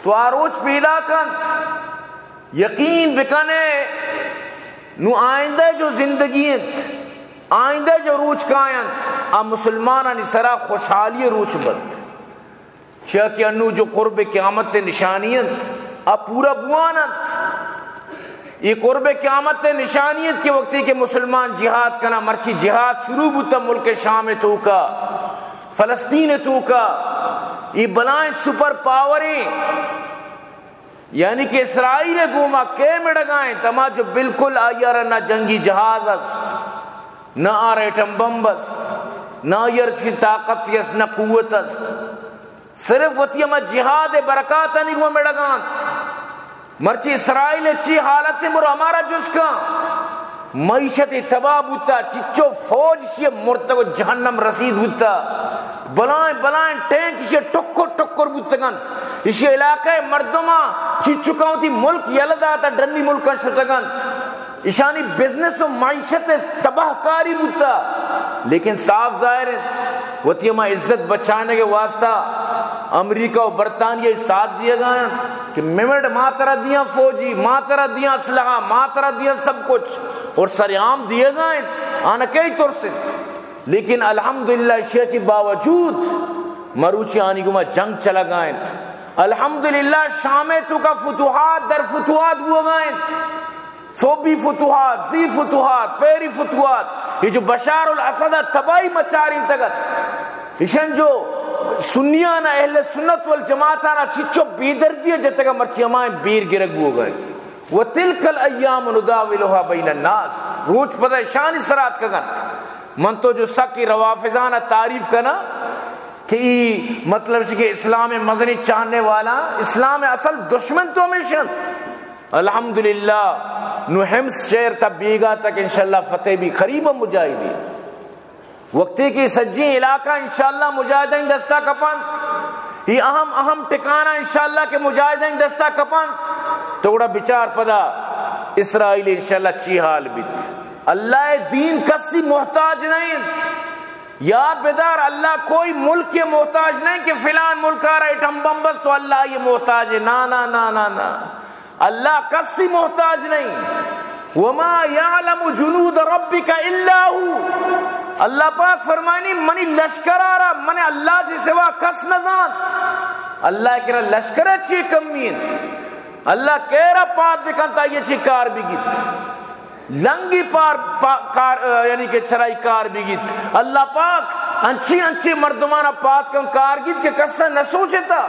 تو آ روچ پیدا کنت، یقین بکنے، نو آئندہ جو زندگی انت، آئندہ جو روچ کاینت، آ مسلمانانی سرا خوشحالی روچ بنت۔ چیا کہ انو جو قرب قیامت نشانی انت، آ پورا بوان انت۔ یہ قرب قیامت نشانی انت کہ وقتی کہ مسلمان جہاد کنا، مرچی جہاد شروع بوتا ملک شام توکا، فلسطین توکا، یہ بلائیں سپر پاوریں، یعنی کہ اسرائیل گوما کئے مڑگائیں، تما جو بالکل آئیارا نہ جنگی جہاز است، نہ آر ایٹم بمب است، نہ آئیار چی طاقت است، نہ قوت است۔ صرف وتی ہما جہاد برکاتانی گوں مڑگانت۔ مرچی اسرائیل چی حالت، برو ہمارا جست کن۔ معیشت تباہ بوتا، چچو فوج شی مرتگ و جہنم رسید بوتا۔ بلائیں بلائیں ٹینک شی ٹکر ٹکر بوتگنت۔ اشی علاقہ مردماں چچکاں وتی ملک یلہ داتا، ڈنی ملکاں شتگنت۔ اشانی بزنس و معیشت تباہ کاری بوتا، لیکن صاف ظاہر انت وتی ہما عزت بچانگ واسطہ امریکہ و برطانیہ ساتھ دیگا انت کہ ممڑ ما ترا دیاں فوجی، ما ترا دیاں اسلحہ، ما ترا دیاں سب کچھ، اور سر عام دیگا انت، آنا کئی ترس انت۔ لیکن الحمدللہ اشیا چی باوجود مروچی آنی گما جنگ چلگا انت۔ الحمدللہ شام توکا فتوحات در فتوحات بوگا انت۔ صوبی فتوحات، زی فتوحات، پیری فتوحات، یہ جو بشار الاسد تباہی مچارینتگت، اشن جو سنیانا، اہل سنت والجماعتانا چچو بے دردی جتگا، مرچی ہمائیں بیر گرگ بوگا انت۔ وتلک الایام نداولها بین الناس، روچ پدا اشانی سرا اتکگنت۔ من تو جو سکی روافضانا تعریف کنا کہ ای مطلب چی کہ اسلام مزنی چاہنے والا، اسلام اصل دشمن تو ہمیشن۔ الحمدللہ نو حمص شہر تا بیگا تک انشاءاللہ فتح بی، قریب مجاہدین۔ وقتی کہ سجی علاقہ انشاءاللہ مجاہدین دستا کپنت، یہ اہم اہم ٹکانا انشاءاللہ کہ مجاہدین دستا کپنت، تو گڑا بچار پدا اسرائیل انشاءاللہ چی حال بیت۔ اللہ دین کسی محتاج نہیں انت۔ یاد بدار، اللہ کوئی ملک کے محتاج نہیں کہ فلان ملک آ رہا ایٹم بم بس تو اللہ یہ محتاج ہے۔ نا، نا، نا، نا، نا۔ اللہ کسی محتاج نہیں۔ وما يعلم جنود ربك إلا هو۔ اللہ پاک فرمانی، منی لشکر آ رہا، من اللہ سے سوا کس نہ زانت۔ اللہ کرا لشکر چی کمی انت؟ اللہ کیرا پاد بکنت، آئی چی کار بگیت۔ لنگی پار، پا-، کار، یعنی کہ چرائی کار بگیت۔ اللہ پاک انچی انچی مردمانا پاد کن کار گیت کہ کسا نہ سوچتا۔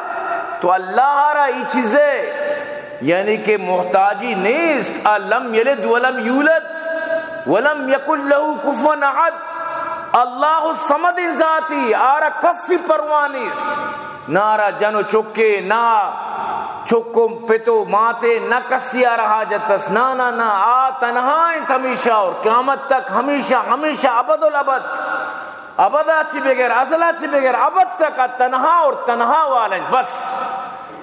تو اللہ را ای چیزے یعنی کہ محتاجی نیست۔ آ لم یلد ولم یولد ولم یکن له کفوا احد۔ اللہ الصمد ذاتی، آرا کسی پرواہ نیست۔ نہ آرا جن و چکے، نہ چک و پت و ماتے، نہ کسی آرا حاجت است۔ نہ، نہ، نہ، آ تنہا انت ہمیشہ اور قیامت تک ہمیشہ، ہمیشہ ابد الابد۔ ابدا چی بغیر، ازلا چی بغیر، ابد تک آ تنہا اور تنہا والا انت۔ بس۔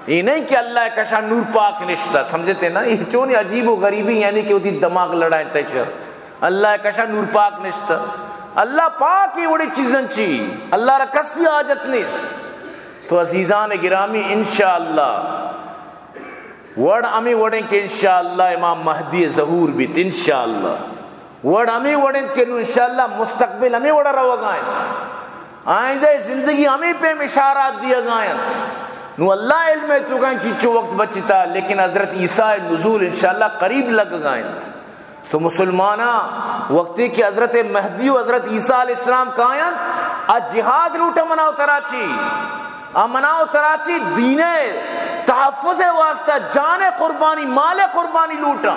یہ نہیں کہ اللہ کشا نور پاک نشتا، سمجھتے نا؟ یہ چونی عجیب و غریبی، یعنی کہ وتی دماغ لڑائیں تشر۔ اللہ کشا نور پاک نشتا۔ اللہ پاک ہی وڑی چیزن چی، اللہ را کسی حاجت نیست۔ تو عزیزان گرامی، انشاءاللہ وڑ ہمیں وڑیں کہ انشاءاللہ امام مہدی ظہور بیت، انشاءاللہ۔ وڑ ہمیں وڑیں کہ نو انشاءاللہ مستقبل ہمیں وڑا روگا انت۔ آئندہ زندگی ہمیں پہ اشارات دیگا انت۔ نو اللہ علم ہے تو کہیں چیچو وقت بچتا، لیکن حضرت عیسیٰ نزول انشاءاللہ قریب لگگا انت۔ تو مسلماناں، وقتی کہ حضرت مہدی و حضرت عیسیٰ علیہ السلام کاینت، آ جہاد لوٹا منا و ترا چی؟ آ منا و ترا چی؟ دین تحفظ واسطہ جان قربانی، مال قربانی لوٹا۔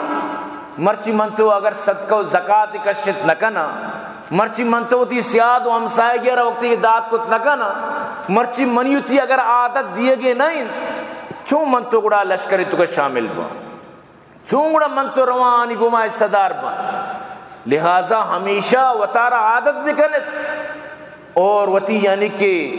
مرچی من تو اگر صدقہ و زکات کشت نہ کنا، مرچی من تو وتی سیاد و ہمسایگی را وقتی کہ دات کت نہ کنا، مرچی منی وتی اگر عادت دیگے نہ انت، چون من تو گڑا لشکر تو کہ شامل باں؟ چون گڑا من تو روانی گوما حصہ دار باں؟ لہذا ہمیشہ وتارا عادت بکنت اور وتی یعنی کہ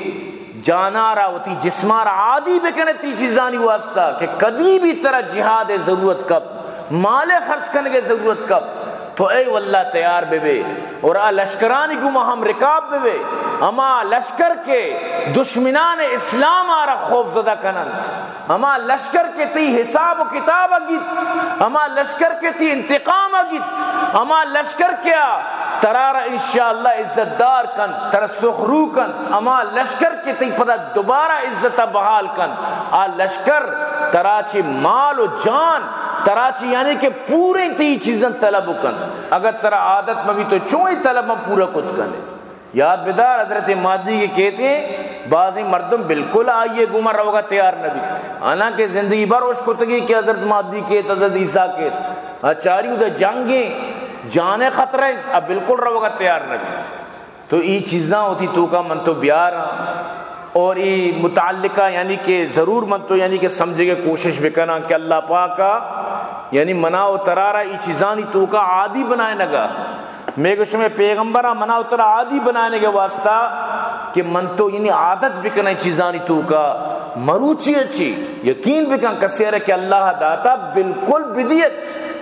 جانارا، وتی جسمارا عادی بکنت ای چیزانی واسطہ کہ کدی بھی ترا جہاد ضرورت کپ، مال خرچ کنگے ضرورت کپ، تو اے واللہ تیار بہ بے اور آ لشکرانی گوما ہم رکاب بہ بے، ہما لشکر کہ دشمنان اسلام آرا خوف زدہ کننت، ہما لشکر کہ تئی حساب و کتاب گیت، ہما لشکر کہ تئی انتقام گیت، ہما لشکر کہ آ ترا را انشاءاللہ عزت دار کنت، ترا سخرو کنت، ہما لشکر کہ تئی پدا دوبارہ عزت بحال کنت، آ لشکر ترا چہ مال و جان، ترا چہ یعنی کہ پوریں تئی چیزاں طلب کنت۔ اگر ترا عادت مبی تو چون اے طلباں پورا کت کنے؟ یاد بدار، حضرت مہدی کہ کیتے، بازیں مردم بالکل آئی گوما روگا تیار نبیت، حالانکہ زندگی بھر اوش کتگی کہ حضرت مہدی کیت، حضرت عیسیٰ کیت، آ چاری ادا جنگیں، جانے خطرہ انت، آ بالکل روگا تیار نبیت۔ تو ای چیزاں وتی توکا من تو بیاراں اور ای متعلقہ یعنی کہ ضرور من تو یعنی کہ سمجھے کے کوشش بکناں کہ اللہ پاکا یعنی منا و ترارا ای چیزانی توکا عادی بنائے نگا۔ میگو شمے پیغمبرا منا و ترا عادی بنانے کے واسطہ کہ من تو یعنی عادت بکناں ای چیزانی توکا، مروچی اچی یقین بکن کسی ارے کہ اللہ داتا بالکل بدیت۔